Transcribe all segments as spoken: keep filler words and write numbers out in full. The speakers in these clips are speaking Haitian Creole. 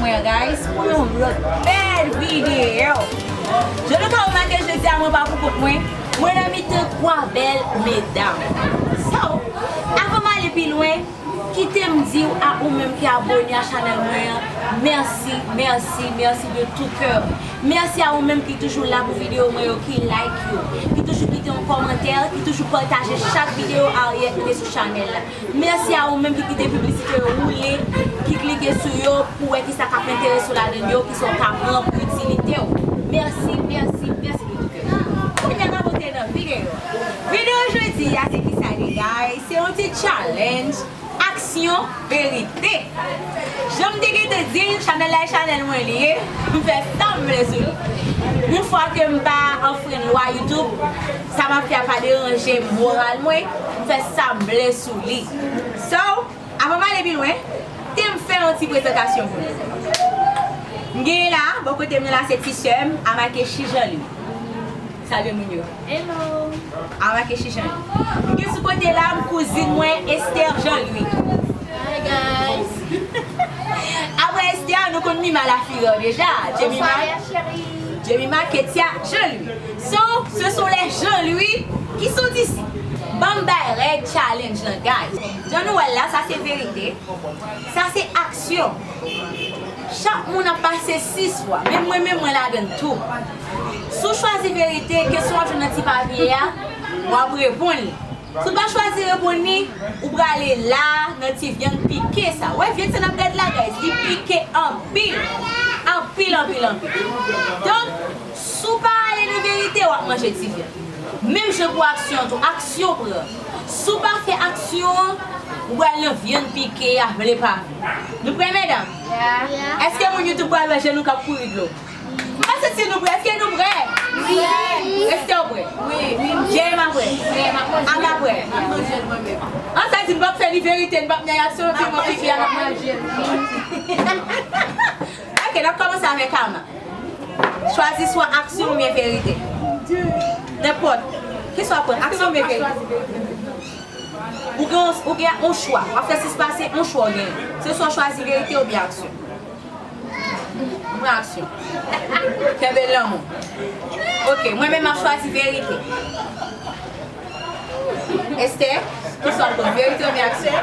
Mwen, guys, pou yon lòt bèl videyo. Jan nou ka remake, jodi a mwen pa pou kont mwen. Mwen nan mitan twa bèl medam. So, avan m ale pi lwen, kite m di w a ou menm ki abone a chanèl mwen an, mèsi, mèsi, mèsi de tout cœur. Mèsi a ou menm ki toujou la pou videyo mwen yo, ki like yo, ki toujou kite yon kòmantè, ki toujou pataje chak videyo Ariette mete sou chanèl la. Mèsi a ou menm ki kite piblisite yo woule, ki klike sou yo pou wè kisa k ap enterese w ladan yo, kisa w ka pran pou itilite w. Mèsi, mèsi, mèsi de tout cœur. Kounye a n ap monte nan videyo. Videyo jodi a se kisa li, guys? Se yon ti challenge, aksyon verite. Jan m te gentan di l, chanèl la e chanèl mwen li ye. M fè sa m vle sou li. Yon fwa ke m pa anfrenn lwa YouTube, sa m ap fè a pa deranje moral mwen, m fè sa m vle sou li. So, avan m ale pi lwen, kite m fè yon ti prezantasyon pou nou. M genyen la, bò kote m nan la, se ti sè m, a make Chi Jean Louis. Salye moun yo. Hello. A make Chi Jean Louis. M gen sou kote la, m kouzin mwen, Esther Jean Louis. Hi, guys. Apre Esther, nou konn Mima Lafirè deja. Jemima, Bonsoir, chérie. Jemima Ketia Jean Louis. So, ce sont les Jean Louis qui sont ici. Ban m bay règ challenge lan, guys. Jan nou wè l la, sa se verite. Sa se aksyon. Chak moun ap pase sis fwa. Menm mwen, menm mwen ladann tou. Si w chwazi verite, kesyon w ap jwenn nan ti papye a, w ap reponn li. Si w pa chwazi reponn li, ou prale la nan ti vyann pike sa. Wè vyann sa n ap gad la, guys, li pike anpil. Anpil, anpil, anpil. Donk, si w pa ale nan verite, w ap manje ti vyann. Menm jan pou aksyon an tou, aksyon pran. Si w pa fè aksyon an, ou pral nan vyann pike a, vle pa vle. Nou prè, medam? Yeah. Èske moun YouTube pral wè je nou k ap kouri dlo? M pa santi nou prè. Èske nou prè? Wi. Èske w prè? Wi. Jemima prè? Ama prè? An sa di, n p ap fè ni verite, n p ap ni aksyon, epi mwen pipi a n ap manje. Ok, n ap kòmanse avèk Ama. Chwazi swa aksyon oubyen verite. Nenpòt. Kisa w ap pran? Aksyon oubyen verite? Ou gen, ou gen yon chwa. W ap fè sis pase, yon chwa w genyen. Se swa w chwazi verite oubyen aksyon. Ou pran aksyon. Kenbe l nan men w. Ok, mwen menm m ap chwazi verite. Esther, kisa w ap pran? Verite oubyen aksyon?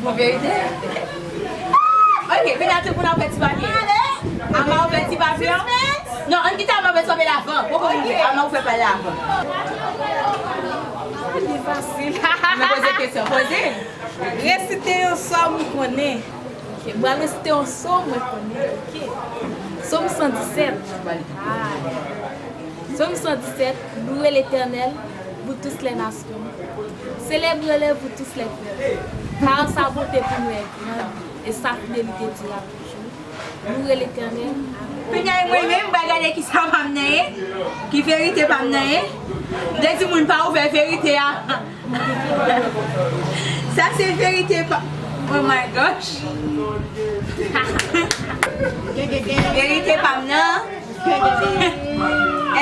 Bon, verite. Ok, kounye a tout moun ap fè ti papye. Ama ou fè ti papye an? Non, ann kite Ama fè ti papye la avan. Poko rive. Ama ou fè pa la avan. Li fasil. Mwen poze kesyon, poze. Resite yon sòm ou konnen. Ok, m pral resite yon sòm mwen konnen. Ok. Sòm san disèt. Ah. Sòm san disèt, louez l'Éternel, vous toutes les nations. Célébrez-le, vous tous les peuples. Car sa bonté pour nous est grande, et sa fidélité durable toujours. Louez l'Éternel. Kounye a, mwen menm, m pral gade ki sa pa m nan ye, ki verite pa m nan ye. M te di moun pa ouvè verite a. Sa se verite pa, oh my gosh. Verite pa m nan.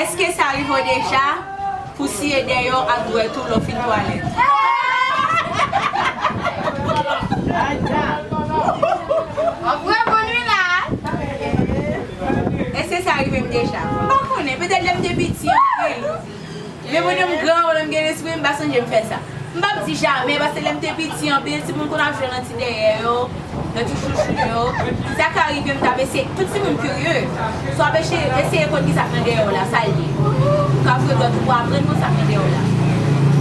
Èske sa rive w deja pou siye dèyè w ak dwèt ou lè w fin twalèt? Èske sa rive m deja? M pa konnen, petèt lè m te piti anpil. Men pandan m gran, pandan m gen lespri, m pa sonje m fè sa. M p ap di jamè, paske lè m te piti anpil, timoun konn ap jwe nan ti dèyè yo, nan ti chouchou yo. Sa ka rive m t ap eseye, tout timoun kirye. Si w ap eseye, eseye konn ki sa k nan dèyè w la, sa l ye. Ou ka fouye dwèt ou pou aprann konn sa k nan dèyè w la.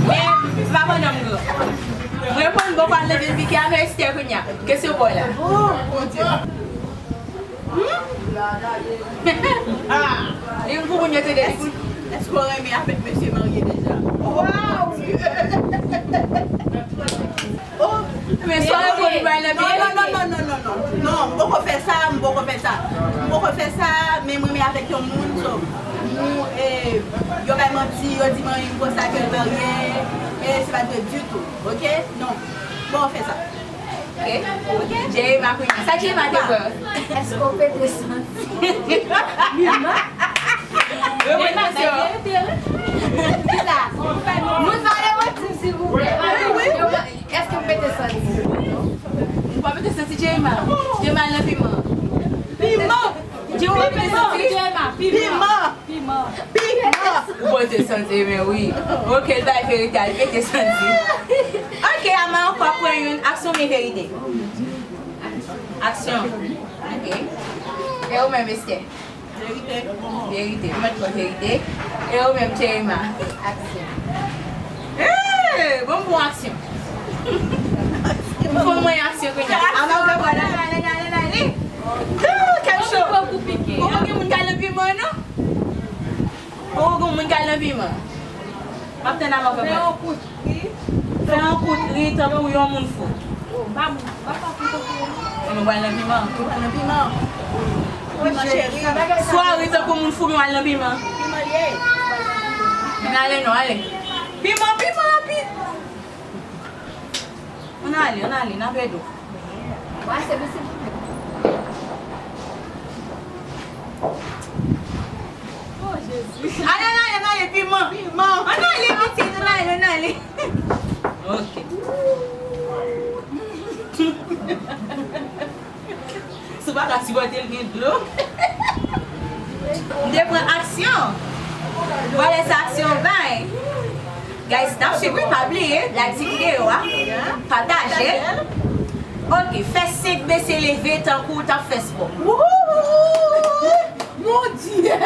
Men, se pa pandan m gran. Mwen konn bò pral nan vin pike a, men Esther kounye a. Kesyon pa w la. Li pou moun yo tande li. Èske w renmen avèk mesye marye deja? Waw! Oh! Men swa yo pou li bay nan pye. Non, non, non, non, non, non, non. Non, m poko fè sa, m poko fè sa. M poko fè sa, men m renmen avèk yon moun, so, nou, eh, yo bay manti, yo di mari m konsa ke l marye, e se pa vre ditou, ok? Non, m poko fè sa. Ok. Jemima kounye a. Sa Jemima te pran? Èske w pete santi? Jemima, bay verite, wi. Kisa? Moun pa le motiv, silvouplè. Wi, wi. Èske w pete santi? Ou pa pete santi, Jema, Jema al nan piman. Piman! Jema, piman! Piman! Piman! Piman! Ou pote santi, men wi. Ok, l bay verite, al pete santi. Ok, Ama ankò pran youn. Aksyon oubyen verite? Aksyon. Ok. E ou menm, Esther? Verite. Verite. Ou mèt pran verite. E ou menm, Jema? Aksyon. Hey, bon, bon aksyon. Fò mwen aksyon kounye a. Ama fè bò la, ale, ale, ale, ale. Hoo, kèk cho. Poko gen moun k al nan piman, non? Poko gen moun k al nan piman. M ap tann Ama fè bò. Fè yon kout ri tankou yon moun fou. Ou pa, ou pa fou tankou yon moun. Ou pral nan piman. Ou pral nan piman. Piman cheri. Swa ri tankou moun fou, men w al nan piman. Piman l ye. Men ale non, ale. Piman, piman, pi-, ann ale, ann ale, n ap ede w. Wa, se mwen, se mwen. Oh, Jezi. Ale, ale, ale, ale, piman. Piman. Ann ale, pitit, ann ale, ann ale. Ok. Si w pa ka sipòte l, gen dlo. M te pran aksyon. Vòlè sa aksyon bay. Guys, n ap swiv wi, pa bliye, like ti videyo a, pataje l. Ok, fè senk bese leve tankou w t ap fè spò. Wouhou! Mon Dieu!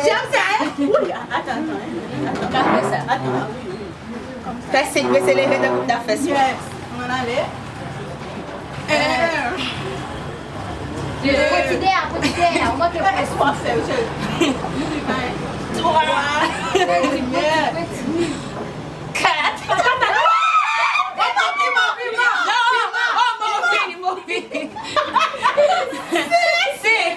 Jan sa, hein? Wi, atan, atan, hein? Atan. Ka fè sa. Atan, wi, wi. Fè senk bese leve tankou w t ap fè spò. Yes. Ann ale. Un. Deux. Pran ti dèyè, pran ti dèyè. Ou manke pran spò. Fè, cheri. Trois. Pran ti, pran ti, pran ti. Kat. Piman, piman. Non. Oh, move, move. Senk. Senk.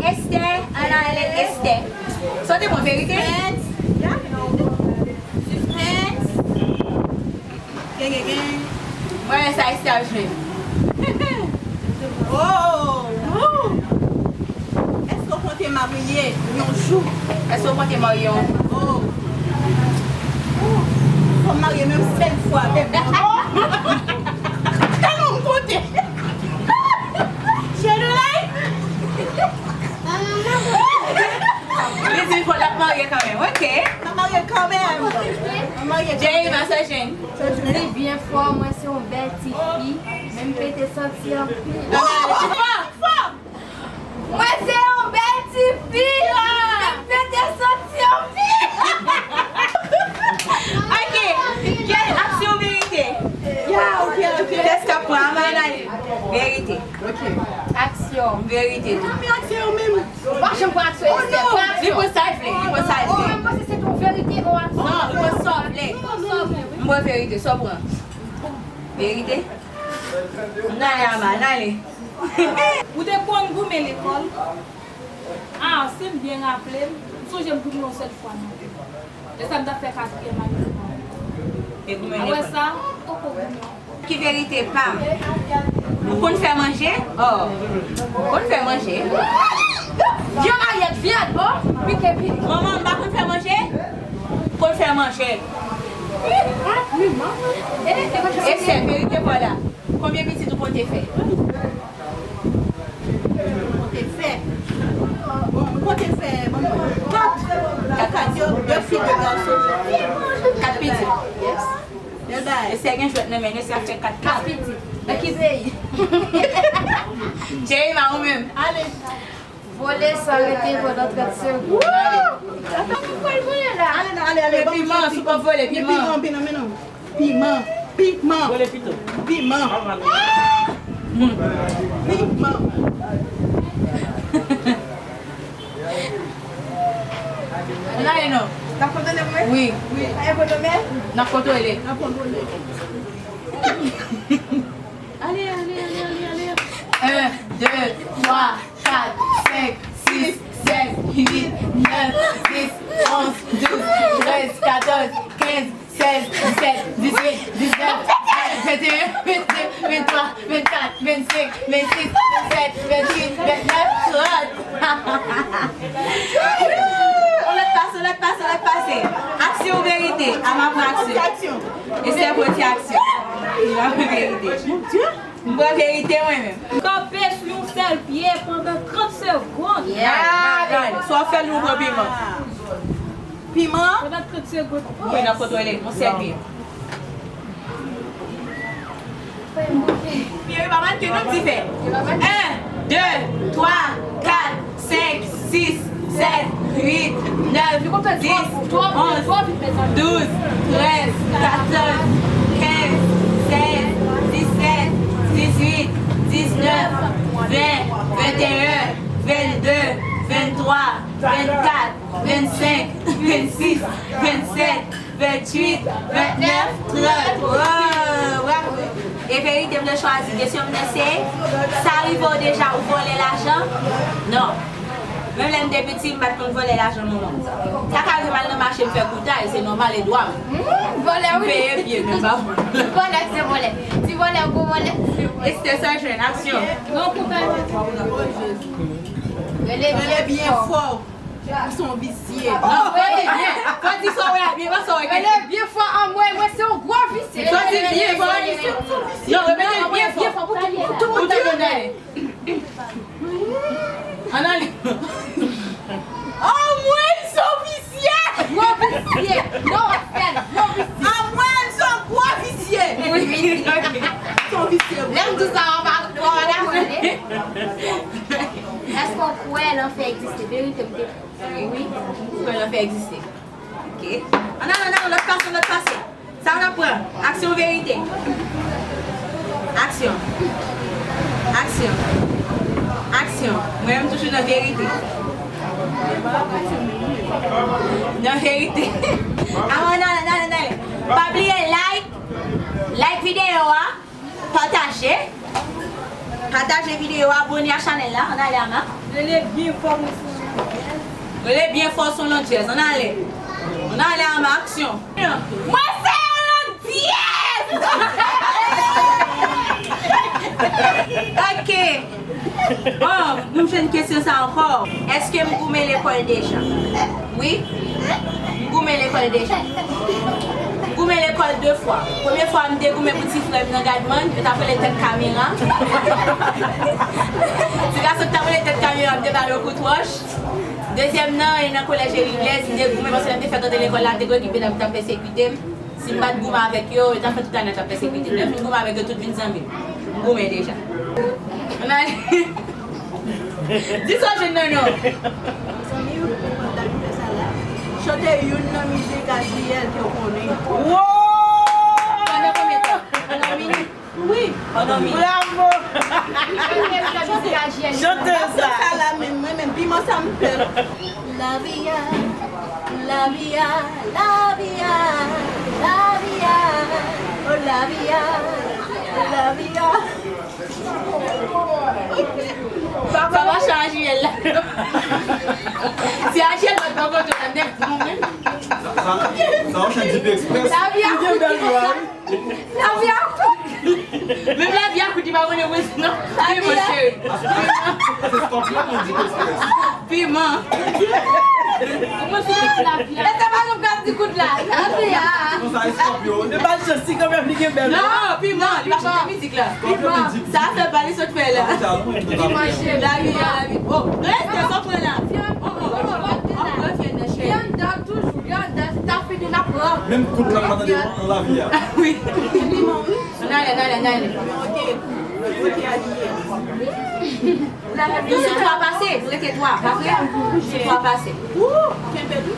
Esther, ann ale Esther. Sa w te pran verite? Suspense. Suspense. Gen, gen, gen. Mwen wè sa Esther ap jwe. Oh! Èske w konte marye yon jou? Èske w konte marye yon jou? Oh! Fò m marye menm sèl fwa avèk mwen. Tèlman m konte. Cheri, like. Li di fò l ap marye kanmenm, ok. L ap marye kanmenm. L ap marye kanmenm. Jay, ma sè Jane. Li byen fò, mwen se yon bèl ti fi, men m pete santi anpil. Fò! Fò! Mwen se yon bèl ti fi, men m pete santi anpil. Ok, kèl aksyon verite? Ya, ok, ok. Kès k ap pran? Ann ale. Verite. Ok. Aksyon. Verite tou. Mwen aksyon menm. Ou pa janm pran aksyon, Esther. Pran aksyon. Li pran sa l vle, li pran sa l vle. Ou menm panse se yon verite, yon aksyon? Non, li pran sa l vle. Pran sa l vle, wi. M pran verite, sa w pran? Verite? Ann ale, Ama, ann ale. Ou te konn goumen lekòl? Ah, si m byen raple m, m sonje m goumen yon sèl fwa nan vi m. Lè sa m t ap fè katriyèm ane. Te goumen lekòl. Apre sa, m poko goumen ankò. Ki verite pa m? Ou konn fè manje? Oh. Ou konn fè manje? Vyan Maryèt, vyan, oh, pike, pike. Manman, m pa konn fè manje? Konn fè manje. Esther, verite pa w la. Konbyen pitit ou konte fè? Konte fè. Bon, mwen konte fè, bon, kat. Kat pitit. De fi, de gason. Kat pitit. Yes. Bèl bagay. Esther gen jwèt nan men l, Esther ap fè kat. Kat pitit. Nan ki peyi? Jemima, ou menm. Ale. Vole san rete pandan trant segonn. Wouh! Atann, ou pral vole la. Ale, ale, ale. Men bon, piman, si w p ap vole, men piman. Piman, piman, men non. Piman, piman. Vole pito. Piman. Piman. Ann ale non. N ap kontwole mwen? Wi. Wi. Pa gen pwoblèm? N ap kontwole. N ap kontwole. Ale, ale, ale, ale, ale. Un, deux, trois, quatre, cinq, six, sept, huit, neuf, dix, onze, douze, treize, quatorze, quinze, seize, dix-sept, dix-huit, dix-neuf, vingt, vingt et un, vingt-deux, vingt-trois, vingt-quatre, vingt-cinq, vingt-six, vingt-sept, vingt-huit, vingt-neuf, trente. On lòt pase, on lòt pase, on lòt pase. Aksyon ou verite? Ama pran aksyon. Esther pran ti aksyon. Li pa pran verite. Mon Dieu. M pran verite mwen menm. Kanpe sou yon sèl pye pandan trant segonn. Yeah. Sa w fè l, nou pran piman. Piman? Pandan trant segonn. Wi, nan kote w ye, yon sèl pye. Pye yo pa manke non, ti fè. En, de, twa, kat, senk, sis, sèt, uit, nèf, dis, onz, douz, trèz, katòz, kenz, sèz, disèt, dizuit, diznèf, ven, venteyen, vennde, venntwa, vennkat, vennsenk, vennsis, vennsèt, vennuit, vennèf, trant. Wow, bravo. E verite m te chwazi. Kesyon m nan se, sa rive w deja ou vòlè lajan? Non. Menm lè m te piti, m pa t konn vòlè lajan manman m. Sa ka rive m al nan mache, m fè koutay, se nòmal, e dwa m. Hmm, vòlè, wi. M peye byen, men m pa vòlè. Vòlè, se vòlè. Ti vòlè, gwo vòlè. Esther Sajen, aksyon. Non, koutay. Rele byen fò. Ou se yon visye. Non, fò di byen. Fò di sa w wè a byen, pa sa w wè. Rele byen fò, anmwey, mwen se yon gwo visye. Fò di byen fò. Non, repete l byen fò. Byen fò pou tout moun tande. Ann ale. Anmwey, se yon visye. Gwo visye. Non, w ap fè l. Gwo visye. Anmwey, se yon gwo visye. Wi. Se yon visye. Lè m di sa, w pa, w pa dakò, tande. Èske w kwè lanfè egziste? Verite, m te wi, m kwè lanfè egziste. Ok. Ann ale, ann ale, lòt pase, lòt pase. Sa w ap pran? Aksyon, verite? Aksyon. Aksyon. Aksyon. Mwen menm toujou nan verite. Nan verite. Ann ale, ann ale, ann ale. Pa bliye like, like videyo a. Pataje. Pataje videyo, abòne a chanèl la. Ann ale, Ama. Rele byen fò, mwen se yon landyèz. Rele byen fò, se yon landyèz. Ann ale. Ann ale, Ama, aksyon. Mwen se yon landyèz! Ok. Oh, nou jwenn kesyon sa ankò. Èske m goumen lekòl deja? Wi. M goumen lekòl deja. M goumen lekòl de fwa. Premye fwa m te goumen pou ti frè m nan Gadman, yo t ap rele tèt kamera. Ti gason ki t ap rele tèt kamera, m te ba l yon kout wòch. Dezyèm nan, e nan kolèj Eli Blaise, m te goumen paske lè m te fèk antre lekòl la, m te gen ekip medam ki t ap pèsekite m. Si m pa t goumen avèk yo, yo t ap fè tout ane yo t ap pèsekite m. Lè m fin goumen avèk yo, tout vin zanmi m. M goumen deja. Ann ale. Di sa w jwenn nan non. Mezanmi, ou konn David fè sa la. Chante youn nan mizik a J L ke w konnen. Pandan konbyen tan? Pandan yon minit? Wi. Pandan yon minit. Bravo! Chante sa. Sa la menm, mwen menm, piman sa m pè. Lavi a, lavi a, lavi a, lavi a, oh lavi a, lavi a. Papa chan a J L la. Si a J L pa t bò kote w la, m te di nou menm. Sa, sa, sa yon chan Dipe Express. Lavi a kout. Lavi a kout. Menm lavi a kout, li pa konnen mwen non. Piman, cheri. Piman. Piman. Mwen se lavi a. E sa pa nou k ap di kout la. Lavi a. Non, sa eskanpyon. E pa jis si kanmenm li gen bèl. Non, piman, li pa chante mizik la. Piman. Sa fè pa li sot fè la. Piman, cheri. Lavi a, lavi. Oh, rete, sa pran la. Oh, oh, oh. Ap pran fè nan cheri. Li anndan toujou, li anndan, se ta fini n ap pran. Menm kout la m pa tande an lavi a. Wi. Ann ale, ann ale, ann ale. Ok. Ok, abiye. Nou sou twa pase, nou rete twa, pa vre? Sou twa pase. Wou, kenbe tou.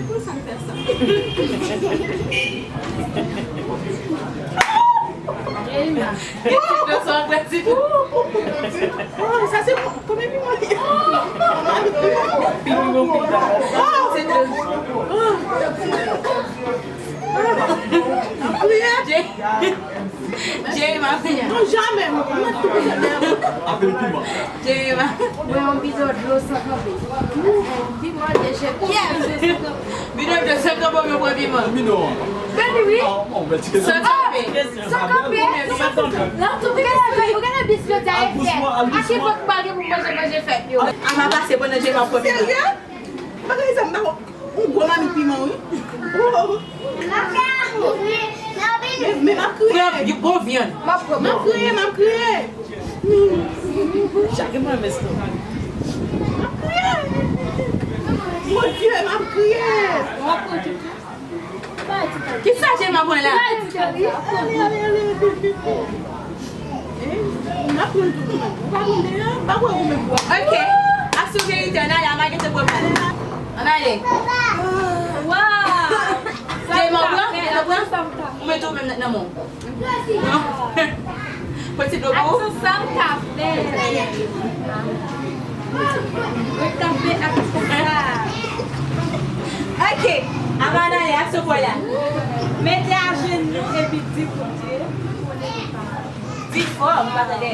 Pou sa m fè sa? Jeyma. Gen ti leson apre ti. Oh, sa se pou, pou mwen, pou mwen. Pi bon, pi bon. Oh, se de. Oh. Jeyma. Jeyma. Non, jamè, mwen, mwen, mwen, mwen. Apèl piman. Jeyma. Mwen, yon bidon dlo san kanpe. Piman deje. Yes. Bidon dlo san kanpe, mwen pran piman. Bidon an. Beni wi. San kanpe. San kanpe. San kanpe. Ou gen, ou gen bis yo di a efè. A ki epòk pa gen pou manje, manje fèt yo. Ama pase pandan Jeyma pran piman. Serye? Bagay sa m pa wè. Yon gwo mamit piman, wi. Men, men m ap kriye. Pran bon vyann. M ap kriye, m ap kriye. Chak mwen mèsi. M ap kriye. Bondye, m ap kriye. Kisa Jema pran la? Ok. Aksyon verite, ann ale, a Magen te pwoblèm. Ann ale. Jema, ou pran? Ou pran? Ou mete ou menm nan men w. Non. Pran ti dlo pou ou. Aksyon sa m ka fè. Mwen kanpe ak sa. Ok. Avan n ale, aksyon pou la. Mete ajenou epi di Bondye. Di fò, m pa tande.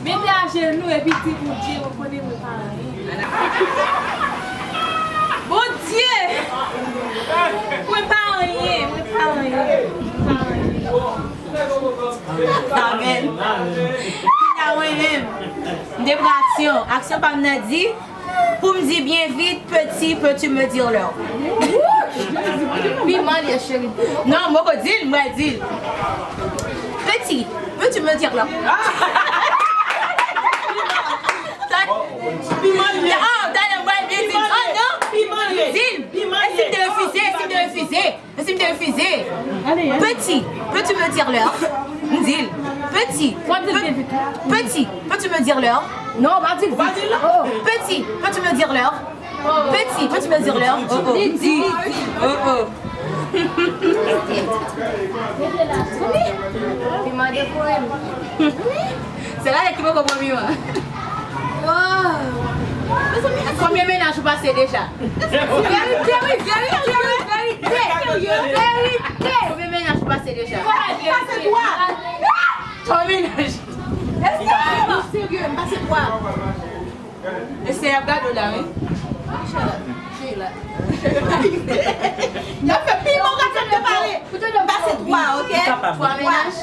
Mete ajenou epi di Bondye, mwen konnen mwen pa anyen. Bondye! Mwen pa anyen, mwen pa anyen, mwen pa anyen. Amèn. Kounya mwen menm, m te pran aksyon. Aksyon pa m nan di, pou m di byen vit, petit, peux-tu me dire l'heure? Piman li ye, cheri. Non, m poko di l, m pral di l. Petit, peux-tu me dire l'heure? Piman li ye. Oh, talè, m pral byen di l. Oh, non. Piman li ye. Di l. E si m te refize, e si m te refize? E si m te refize? Petit, peux-tu me dire l'heure? M di l. Petit, pe-, petit, peux-tu me dire l'heure? Non, pa di l. Pa di l. Oh. Petit, peux-tu me dire l'heure? Petit, peux-tu me dire l'heure? Oh, oh. Di, di, di. Oh, oh. Piman dekore m. Se la ki poko pran piman. Wow. Konbyen mennaj ou pase deja? Verite, wi, verite, wi, verite. Verite. Konbyen mennaj ou pase deja? Pase twa. Twa mennaj. Serye, m pase twa. Mesye ap gade w la, wi. Shut up. Shut up. Y ap fè piman, w ka fè m te pale. M pase twa, ok? Twa mennaj.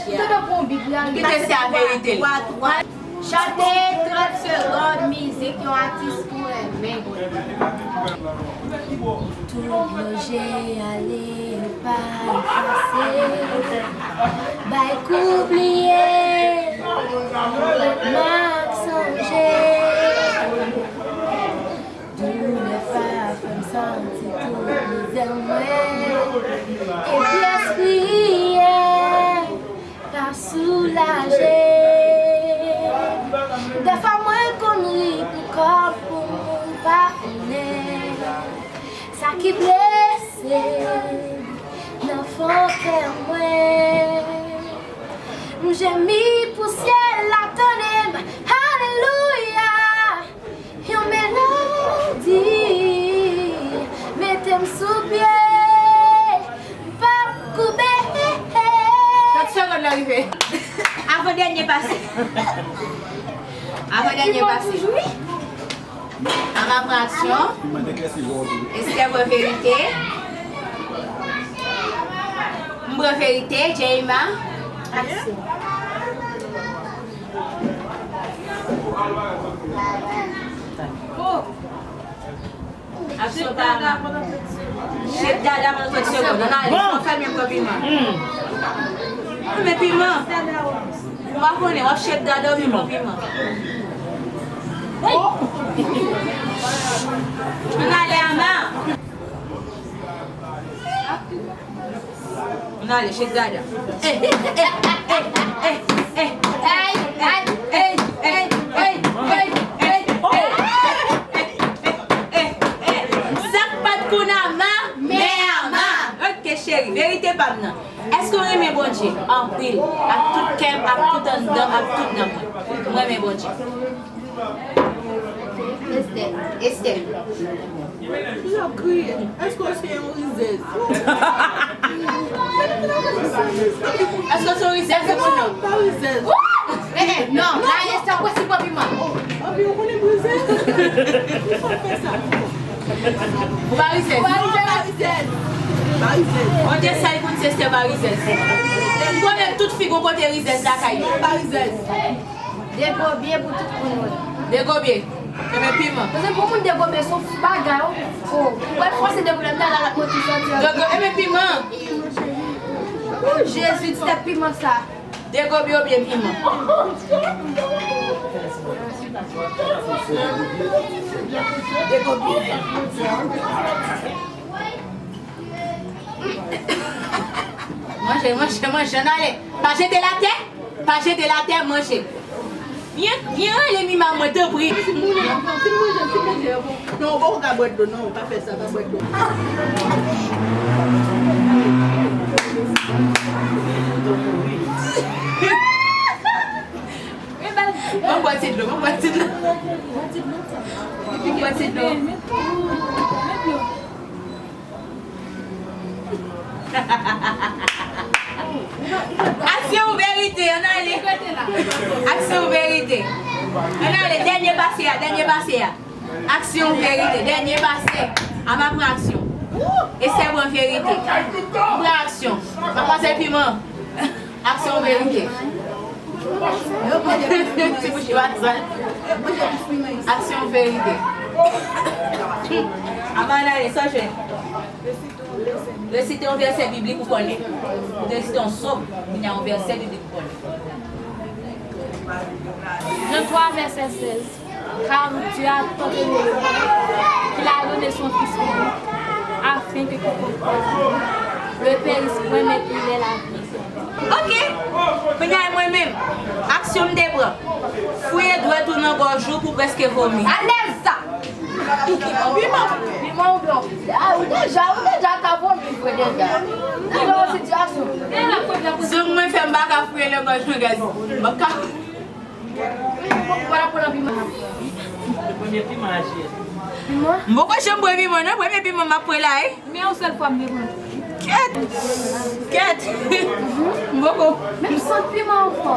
Kite se a verite. Twa, twa. Chante trant segonn mizik yon atis ou renmen. Tou blije ale pa efase. Bay kou bliye, m ap sonje. Doulè sa fè m santi tout mizè mwen. Epi espri yè pa soulaje. Dèfwa mwen konn ri pou kò m, pou moun pa konnen. Sa ki blese nan fon kè mwen. M jemi pou syèl la tande m. Alelouya. Yon melodi mete m sou pye. M p ap koube. Trant segonn nan rive. Avan dènye pase. Avan dènye pase. Ama pran aksyon. Esther pran verite. M pran verite. Jemima. Aksyon. Aksyon pa la. Chèf dada pandan trant segonn. Ann ale, fò fèmen pran piman. Men piman. Ou pa konnen, w ap chèf dada, w vin pran piman. Ann ale, Ama. Ann ale, chèf dada. Ey, ey, ey. Sa k pa t konn Ama, men Ama. Ok, cheri, verite pa m nan. Èske w renmen Bondye? Anpil. Ak tout kè m, ak tout anndan m, ak tout nanm mwen. M renmen Bondye. Esther. Esther. Li ap kriye. Èske w se yon rizèz? Èske w se yon rizèz, wi ou non? Non, pa rizèz. Eh, eh, non, la Esther, ou pral pran piman. Anpi, ou konnen m rizèz? Poukisa w fè sa? Ou pa rizèz? Ou pa rizèz? Non, pa rizèz. Pa rizèz. Bondye sèl konn si Esther pa rizèz. M konnen tout fi gon kote rizèz lakay yo. Pa rizèz. Degobye pou tout moun wè. Degobye. Enben piman. Paske pou moun degobye se yon bagay, o, o, ou wè fò. Pase de pwoblèm la, la, la, mwen tou santi. Gogo, e men piman. Oh, Jezi, ti tèt piman sa. Degobi oubyen piman? Degobi. Manje, manje, manje, ann ale. Pa jete l atè. Pa jete l atè, manje. Byen, byen rale mima mwen, tanpri. Fin manje, fin manje, fin manje. Non, ou poko ka bwè dlo, non, pa fè sa, pa bwè dlo. Ban m bwè ti dlo, ban m bwè ti dlo. Ban m bwè ti dlo. Aksyon ou verite, ann ale. Aksyon ou verite. Ann ale, dènye pase a, dènye pase a. Aksyon ou verite, dènye pase. Ama pran aksyon. Esè pran verite. Pran aksyon. Mwen panse piman. Aksyon ou verite. Ti bouch yo ak sal. Aksyon ou verite. Ama ann ale, sa w jwenn? Resite yon vèsè biblik ou konnen. Ou te resite yon sòm, kounye a yon vèsè biblik ou konnen. Jan twa vèsè sèz. Car Dieu a tant aimé le monde qu'il a donné son Fils unique, afin que quiconque croit en lui ne périsse point, mais qu'il ait la vie éternelle. Ok. Kounye a mwen menm, aksyon m te pran. Fouye dwèt ou nan gòj ou pou prèske vomi. Alèz sa! Piman. Piman ou blan. Ah, ou deja, ou deja ka vomi vre deja. Nan yon sitiyasyon. Zong mwen fè m pa ka fouye nan gòj mwen, guys. M pa ka. Ou pa la pran piman. Premye piman aje. Piman? M poko janm bwè piman, non. Premye piman m ap pran la, wi. Men yon sèl fwa m te pran. Kèt! Kèt! M poko. Men m santi piman an fò.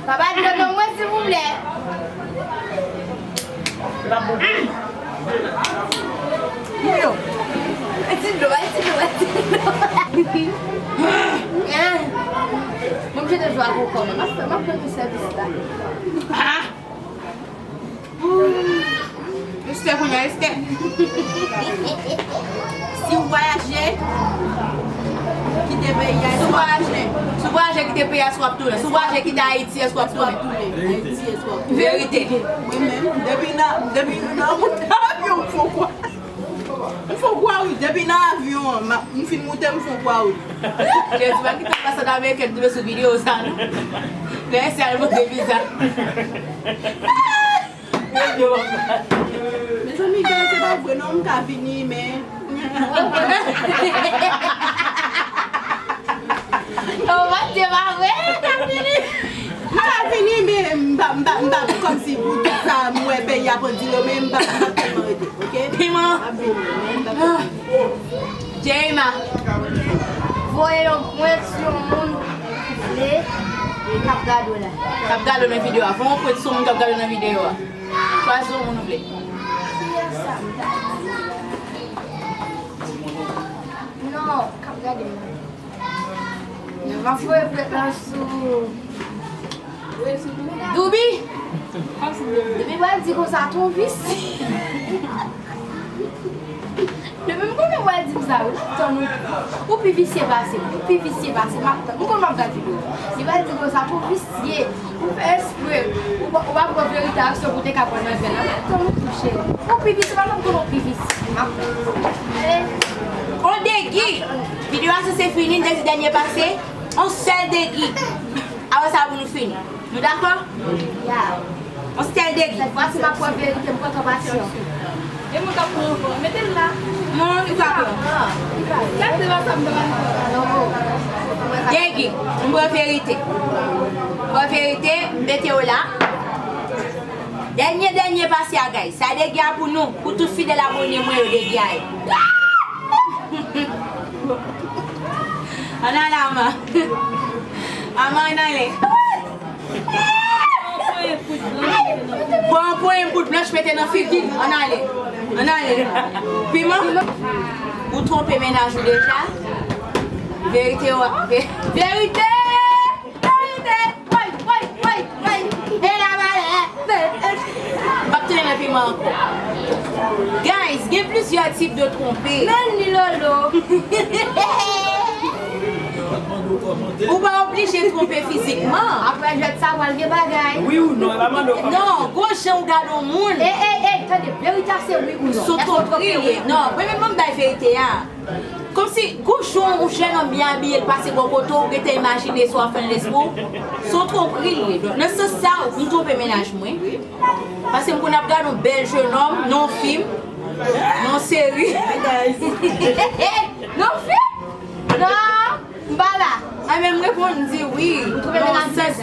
Papa dlo non mwen, silvouplè. Yo. Ti dlo, ti dlo, ti dlo. Ah. Mwen, m jete jwa pou kò mwen. M ap fè, m ap fè tout sèvis la. Ah. Estè kounye a, Estè. Si w vwayaje, kite peyi a, si w vwayaje, si w vwayaje, kite peyi a, èske w ap tounen? Si w vwayaje, kite Ayiti, èske w ap tounen? Ayiti, èske w ap tounen? Verite. Mwen menm, depi nan, depi nan moute avyon, m fon kwa. M fon kwa, wi. Depi nan avyon an, m ap, m fin moute, m fon kwa, wi. Jezi, pa kite anbasadè ameriken tonbe sou videyo sa, non. Lè Estè al mande viza. Mezanmi, guys, se pa vre non, m ka vini, men. Oh, mon Dieu, pa vre, m ka vini. M ka vini, men m pa, m pa, m pa, kòmsi pou tout sa, m wè peyi a pandire, men m pa, m pa tèlman rete, ok? Piman. M ap vini, men m pa. Jemima. Voye yon pwent sou yon moun ou vle k ap gade w la. K ap gade w nan videyo a. Voye yon pwent sou yon moun k ap gade w nan videyo a. Chwazi yon moun ou vle. Kiyès sa? Non, k ap gade m nan. M ap voye pwent lan sou Doubi. Doubi pral di konsa, "Ton vis." Depi m konnen w pral di m sa, wi, m ap tann ou. Ou pi visye pase m, ou pi visye pase m, m ap tann. M konnen w ap gade videyo. Li pral di konsa, "Ton visye, ou fè espre, ou pa, ou pa pran verite aksyon pou te ka pran nan vèl la." M ap tann ou tou, cheri. Ou pi visye, pa janm konnen w pi visye. M ap tann. Ale. On degi. Videyo a sanse fini, n te di dènye pase. On sèl degi. Apre sa, pou nou fini. Nou dakò? Ya. On sèl degi. Sèt fwa si m ap pran verite, m pran kanpasyon. E moun k ap pran ankò, mete l la. Non, li pa pran. Gade la sa m pran. Degi, m pran verite. M pran verite, m mete w la. Dènye, dènye pase a, guys. Sa degi a pou nou, pou tout fidèl abòne mwen yo, degi a ye. Ann ale, Ama. Ama, ann ale. Pran yon ponyen poud blanch, mete nan figi l. Ann ale. Ann ale. Piman? Ou twonpe mennaj ou deja? Verite, wa. Ve- Verite! Verite! Woy, woy, woy, woy! E la valè! M ap tounen nan piman ankò. Guys, gen plizyè tip de twonpe. Men li Lolo. Ou pa oblije twonpe fizikman. Apre jwèt sa, pral gen bagay. Wi ou non, la mande w kòman. Non, gon jan ou gade yon moun. E, e, e, tande, verite a se wi ou non. Sou twonpe li ye. Non, premye mwen bay verite a. Kòmsi, gon jan yon jèn nonm byen abiye, l pase bò kote w, ou gentan imajine sa w ap fè nan lespri w. Se yon twonpri li ye. Donk, nan sans sa, m twonpe mennaj mwen. Paske m konn ap gade yon bèl jennonm, nan yon fim, nan yon seri. Nan yon fim? Non, m pa la. A, men m reponn, m di wi. Nan yon sans,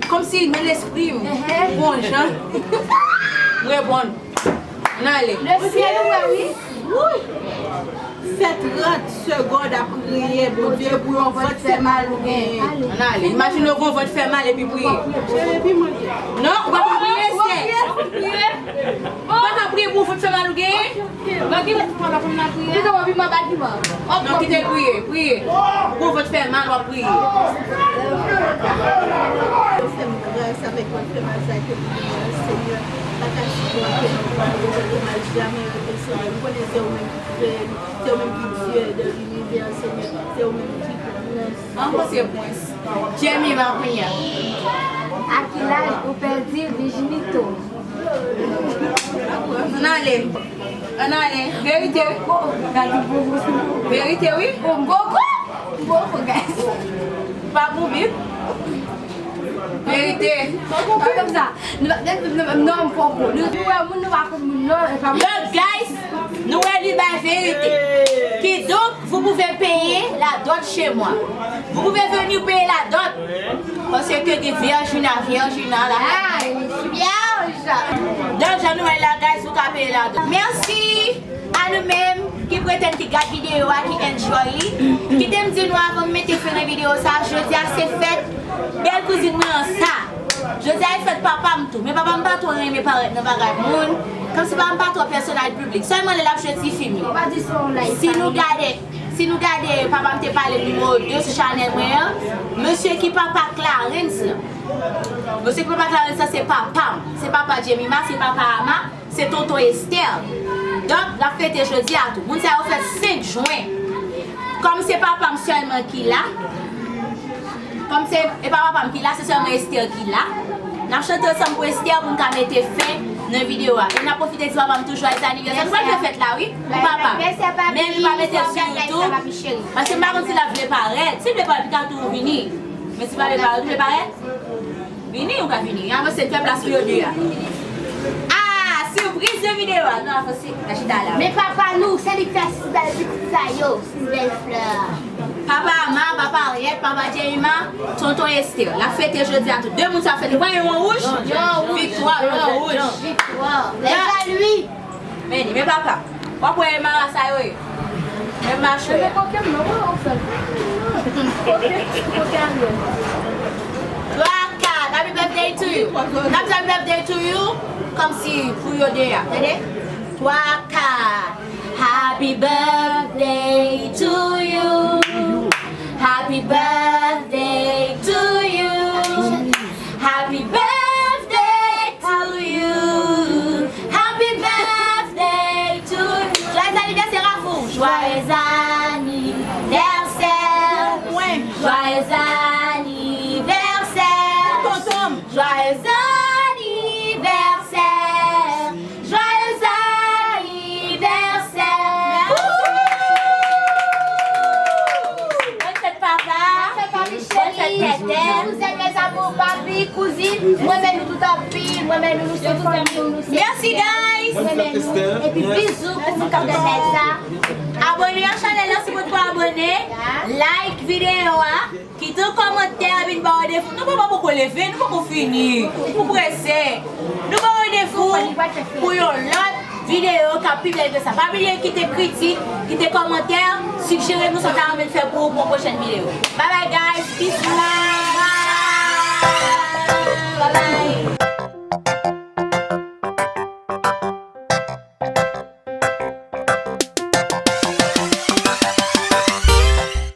kòmsi nan lespri m, gon jan. M reponn. Ann ale. Lesyèl ouvè, wi. Fè trant segond ap priye Bondye pou yon vant fè mal ou genyen. Ann ale. Imajine w gon vant fè mal epi priye. Non, ou pa ka priye, sè. Ou pa ka priye pou yon vant fè mal ou genyen. Non, kite l priye, priye. Pou yon vant fè mal, w ap priye. Fè m gras avèk vant fè mal sa ke m genyen, Senyè. Pa ka sipòte nou, pa ka sipòte mal, jamè rete, Senyè. M konnen se ou menm ki kreye nou, se ou menm ki Dye de linivè, Senyè. Se ou menm ki prens. An konseyans. Jemima kounye a. A ki laj ou pèdi vijinite w? Ann ale. Ann ale. Verite. Verite, wi. Boko. Boko, guys. Pa pou Bib. Verite. Boko, pa kòmsa. Nou pa, non, non, non, poko. Nou, nou wè moun, nou pa konn moun, non, e pa moun. Donk, guys, nou wè li bay verite. Kidonk, vous pouvez payer la dot chez moi. Vous pouvez venir payer la dot. Paske gen Virgina, Virgina la. Ay, vierge. Donk, jan nou wè la, guys, ou ka peye la dot. Mèsi a nou menm ki pretann ki gad videyo a, ki enjoy li. Kite m di nou avan m mete fen nan videyo sa, jodi a se fèt bèl kouzin mwen an sa. Jodi a e fèt papa m tou, men papa m pa twò renmen parèt nan bagay moun. Kòmsi papa m pa twò pèsonaj piblik. Sèlman lè l ap jwe ti fim li. Si nou gade, si nou gade, papa m te pale nimewo de sou chanèl mwen an, mesye ki papa Clarence lan. Mesye ki papa Clarence lan se papa m, se papa Jemima, se papa Ama. Se tonton Esther. Donk, l ap fete jodi a tou. Moun sa yo fèt senk jen. Kòm se papa m sèlman ki la, kòm se, e pa papa m ki la, se sèlman Esther ki la, n ap chante ansanm pou Esther pou n ka mete fen nan videyo a. E n ap pwofite di papa m tou jwayez anivèsè. Nou pral fè fèt la, wi, pou papa m. Men li pa mete l sou YouTube. Paske m pa konn si l ap vle parèt. Si l vle parèt, li ka tou vini. Men si l pa vle parèt, ou vle parèt? Vini, ou ka vini. Avanse, n fè plas pou yo de a. Ah, sipriz de videyo a. Non, avanse. Nan chita la. Men papa nou, se li k fè sis bèl pitit sa yo, sis bèl flè. Papa Ama, papa Ariette, papa Jemima, tonton Esther. L ap fete jodi a tou. De moun sa ap fete. Pran yon wouj? Yon wouj. Viktwa, yon wouj. Viktwa. Lè sa, lui. Men li, men papa. W ap wè e mara sa yo ye. Men mache. Men koke m non, mwen, ou fè l. Koke, koke a nou. Twa, kat. Happy birthday to you. N ap di happy birthday to you. Kòmsi pou yo de a. Tande? Twa, kat. Happy birthday to you. Happy birthday to you. Happy birthday to you. Happy birthday to you. Joyeux anniversaire à vous. Joyeux anniversaire. Joyeux anniversaire. Joyeux anniversaire. Joyeux anniversaire. Bonne fête, papa. Bonne fête, papi chéri. Bonne fête, tètè. Je vous aime, mes amours, papi, kouzin. Mwen renmen nou tout anpil. Mwen renmen nou, nou se fanmi, nou se... Merci, guys. Mwen renmen nou. Epi bizou pou moun k ap gade live sa. Abone a chanèl la si w potko abone. Like videyo a. Kite yon kòmantè, vin ba w defo. Nou poko leve, nou poko fini. Nou prese. Nou ba w defo pou yon lòt videyo k ap pi bèl ke sa. Pa bliye kite kritik, kite kòmantè, sijere nou sa w ta renmen n fè pou ou pou yon pwochèn videyo. Bye bye guys, peace.